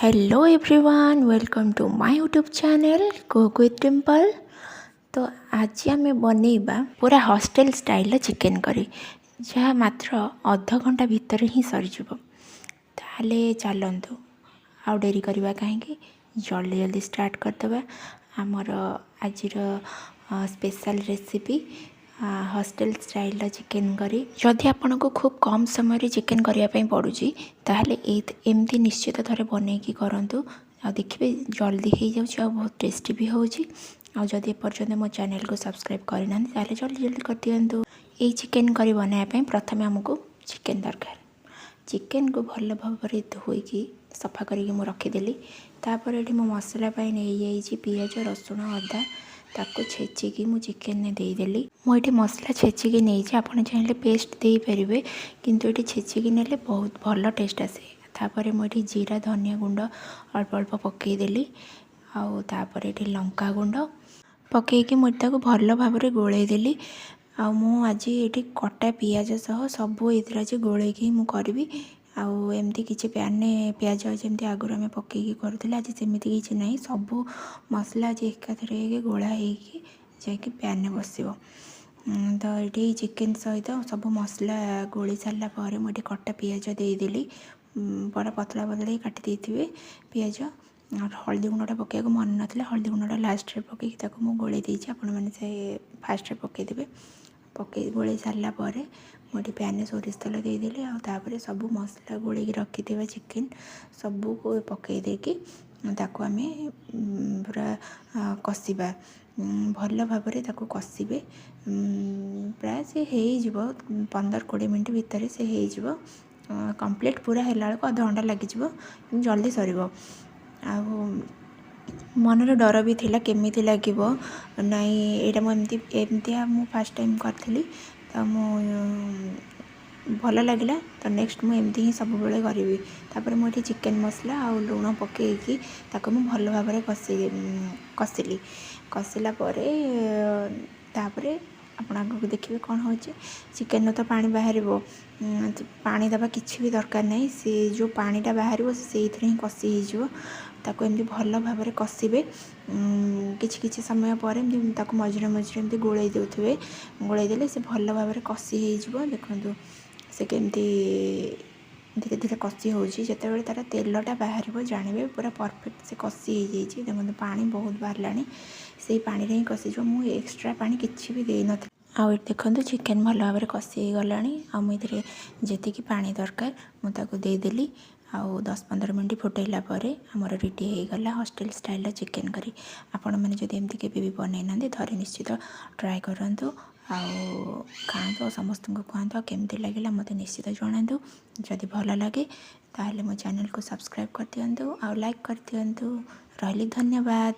Hello everyone, welcome to my YouTube channel, Cook with Dimple. ତ ଆଜି ଆମେ ବନେଇବା ପୁରା ହଷ୍ଟେଲ ଷ୍ଟାଇଲର ଚିକେନ୍ କରି, ଯାହା ମାତ୍ର ଅଧ ଘଣ୍ଟା ଭିତରେ ହିଁ ସରିଯିବ। ତାହେଲେ ଚାଲନ୍ତୁ, ଆଉ ଡେରି କରିବା କାହିଁକି? ଜଲ୍ଦି ଜଲ୍ଦି ଷ୍ଟାର୍ଟ କରିଦେବା ଆମର ଆଜିର ସ୍ପେଶାଲ୍ ରେସିପି, ହଷ୍ଟେଲ ଷ୍ଟାଇଲର ଚିକେନ୍ କରି। ଯଦି ଆପଣଙ୍କୁ ଖୁବ୍ କମ୍ ସମୟରେ ଚିକେନ୍ କରିବା ପାଇଁ ପଡ଼ୁଛି, ତାହେଲେ ଏମିତି ନିଶ୍ଚିତ ଥରେ ବନେଇକି କରନ୍ତୁ ଆଉ ଦେଖିବେ, ଜଲ୍ଦି ହେଇଯାଉଛି ଆଉ ବହୁତ ଟେଷ୍ଟି ବି ହେଉଛି। ଆଉ ଯଦି ଏପର୍ଯ୍ୟନ୍ତ ମୋ ଚ୍ୟାନେଲକୁ ସବସ୍କ୍ରାଇବ୍ କରିନାହାନ୍ତି, ତାହେଲେ ଜଲ୍ଦି ଜଲ୍ଦି କରିଦିଅନ୍ତୁ। ଏଇ ଚିକେନ୍ କରି ବନାଇବା ପାଇଁ ପ୍ରଥମେ ଆମକୁ ଚିକେନ୍ ଦରକାର। ଚିକେନ୍କୁ ଭଲ ଭାବରେ ଧୋଇକି ସଫା କରିକି ମୁଁ ରଖିଦେଲି। ତାପରେ ଏଠି ମୁଁ ମସଲା ପାଇଁ ନେଇଯାଇଛି ପିଆଜ, ରସୁଣ, ଅଦା। ତାକୁ ଛେଚିକି ମୁଁ ଚିକେନରେ ଦେଇଦେଲି। ମୁଁ ଏଠି ମସଲା ଛେଚିକି ନେଇଛି। ଆପଣ ଚାହିଁଲେ ପେଷ୍ଟ ଦେଇପାରିବେ, କିନ୍ତୁ ଏଠି ଛେଚିକି ନେଲେ ବହୁତ ଭଲ ଟେଷ୍ଟ ଆସେ। ତାପରେ ମୁଁ ଏଠି ଜିରା, ଧନିଆ ଗୁଣ୍ଡ ଅଳ୍ପ ଅଳ୍ପ ପକାଇଦେଲି। ଆଉ ତାପରେ ଏଠି ଲଙ୍କା ଗୁଣ୍ଡ ପକାଇକି ମୁଁ ତାକୁ ଭଲ ଭାବରେ ଗୋଳେଇ ଦେଲି। ଆଉ ମୁଁ ଆଜି ଏଠି କଟା ପିଆଜ ସହ ସବୁ ଏଥିରେ ଆଜି ଗୋଳେଇକି ମୁଁ କରିବି। ଆଉ ଏମିତି କିଛି ପ୍ୟାନ୍ରେ ପିଆଜ ଯେମିତି ଆଗରୁ ଆମେ ପକାଇକି କରୁଥିଲେ, ଆଜି ସେମିତି କିଛି ନାହିଁ। ସବୁ ମସଲା ଆଜି ଏକାଥରେ ହେଇକି ଗୋଳା ହେଇକି ଯାଇକି ପ୍ୟାନ୍ରେ ବସିବ। ତ ଏଠି ଚିକେନ୍ ସହିତ ସବୁ ମସଲା ଗୋଳେଇ ସାରିଲା ପରେ ମୁଁ ଏଠି କଟା ପିଆଜ ଦେଇଦେଲି। ବଡ଼ ପତଳା ପତଳା କାଟି ଦେଇଥିବେ ପିଆଜ। ଆଉ ହଳଦୀ ଗୁଣ୍ଡଟା ପକାଇବାକୁ ମନେ ନଥିଲା। ହଳଦୀ ଗୁଣ୍ଡଟା ଲାଷ୍ଟରେ ପକାଇକି ତାକୁ ମୁଁ ଗୋଳେଇ ଦେଇଛି। ଆପଣମାନେ ସେ ଫାଷ୍ଟରେ ପକାଇଦେବେ। ପକାଇ ଗୋଳେଇ ସାରିଲା ପରେ ମୁଁ ଏଠି ପ୍ୟାନ୍ରେ ସୋରିଷ ତେଲ ଦେଇଦେଲି। ଆଉ ତାପରେ ସବୁ ମସଲା ଗୋଳେଇକି ରଖିଥିବା ଚିକେନ୍ ସବୁକୁ ପକାଇ ଦେଇକି ତାକୁ ଆମେ ପୁରା କଷିବା। ଭଲ ଭାବରେ ତାକୁ କଷିବେ। ପ୍ରାୟ ସେ ହେଇଯିବ, 15-20 ମିନିଟ୍ ଭିତରେ ସେ ହେଇଯିବ। କମ୍ପ୍ଲିଟ୍ ପୁରା ହେଲା ବେଳକୁ ଅଧଘଣ୍ଟା ଲାଗିଯିବ, ଜଲ୍ଦି ସରିବ। ଆଉ ମନରେ ଡର ବି ଥିଲା, କେମିତି ଲାଗିବ ନାଇଁ। ଏଇଟା ମୁଁ ଏମିତି ଏମିତିଆ ମୁଁ ଫାର୍ଷ୍ଟ ଟାଇମ୍ କରିଥିଲି, ତ ମୁଁ ଭଲ ଲାଗିଲା। ତ ନେକ୍ସଟ ମୁଁ ଏମିତି ହିଁ ସବୁବେଳେ କରିବି। ତାପରେ ମୁଁ ଏଠି ଚିକେନ୍ ମସଲା ଆଉ ଲୁଣ ପକାଇକି ତାକୁ ମୁଁ ଭଲ ଭାବରେ କଷିଲି। କଷିଲା ପରେ ତାପରେ ଆପଣ ଆଗକୁ ଦେଖିବେ କ'ଣ ହେଉଛି। ଚିକେନ୍ରୁ ତ ପାଣି ବାହାରିବ। ପାଣି ଦେବା କିଛି ବି ଦରକାର ନାହିଁ। ସେ ଯେଉଁ ପାଣିଟା ବାହାରିବ, ସେ ସେଇଥିରେ ହିଁ କଷି ହେଇଯିବ। ତାକୁ ଏମିତି ଭଲ ଭାବରେ କଷିବେ। କିଛି କିଛି ସମୟ ପରେ ଏମିତି ତାକୁ ମଝିରେ ମଝିରେ ଏମିତି ଗୋଳେଇ ଦେଉଥିବେ। ଗୋଳେଇ ଦେଲେ ସେ ଭଲ ଭାବରେ କଷି ହେଇଯିବ। ଦେଖନ୍ତୁ, ସେ କେମିତି ଧୀରେ ଧୀରେ କଷି ହେଉଛି। ଯେତେବେଳେ ତା'ର ତେଲଟା ବାହାରିବ, ଜାଣିବେ ପୁରା ପରଫେକ୍ଟ ସେ କଷି ହେଇଯାଇଛି। ଦେଖନ୍ତୁ, ପାଣି ବହୁତ ବାହାରିଲାଣି। ସେଇ ପାଣିରେ ହିଁ କଷିଯିବ। ମୁଁ ଏକ୍ସଟ୍ରା ପାଣି କିଛି ବି ଦେଇନଥିଲି। ଆଉ ଏଠି ଦେଖନ୍ତୁ, ଚିକେନ୍ ଭଲ ଭାବରେ କଷି ହେଇଗଲାଣି। ଆଉ ମୁଁ ଏଥିରେ ଯେତିକି ପାଣି ଦରକାର, ମୁଁ ତାକୁ ଦେଇଦେଲି। ଆଉ 10-15 ମିନିଟ୍ ଫୁଟାଇଲା ପରେ ଆମର ରେଡ଼ି ହେଇଗଲା ହଷ୍ଟେଲ ଷ୍ଟାଇଲର ଚିକେନ୍ କରି। ଆପଣମାନେ ଯଦି ଏମିତି କେବେ ବି ବନେଇ ନାହାନ୍ତି, ଥରେ ନିଶ୍ଚିତ ଟ୍ରାଏ କରନ୍ତୁ ଆଉ ଖାଆନ୍ତୁ ଆଉ ସମସ୍ତଙ୍କୁ ଖୁଆନ୍ତୁ। ଆଉ କେମିତି ଲାଗିଲା, ମୋତେ ନିଶ୍ଚିତ ଜଣାନ୍ତୁ। ଯଦି ଭଲ ଲାଗେ, ତାହେଲେ ମୋ ଚ୍ୟାନେଲକୁ ସବସ୍କ୍ରାଇବ୍ କରିଦିଅନ୍ତୁ ଆଉ ଲାଇକ୍ କରିଦିଅନ୍ତୁ। ରହିଲି, ଧନ୍ୟବାଦ।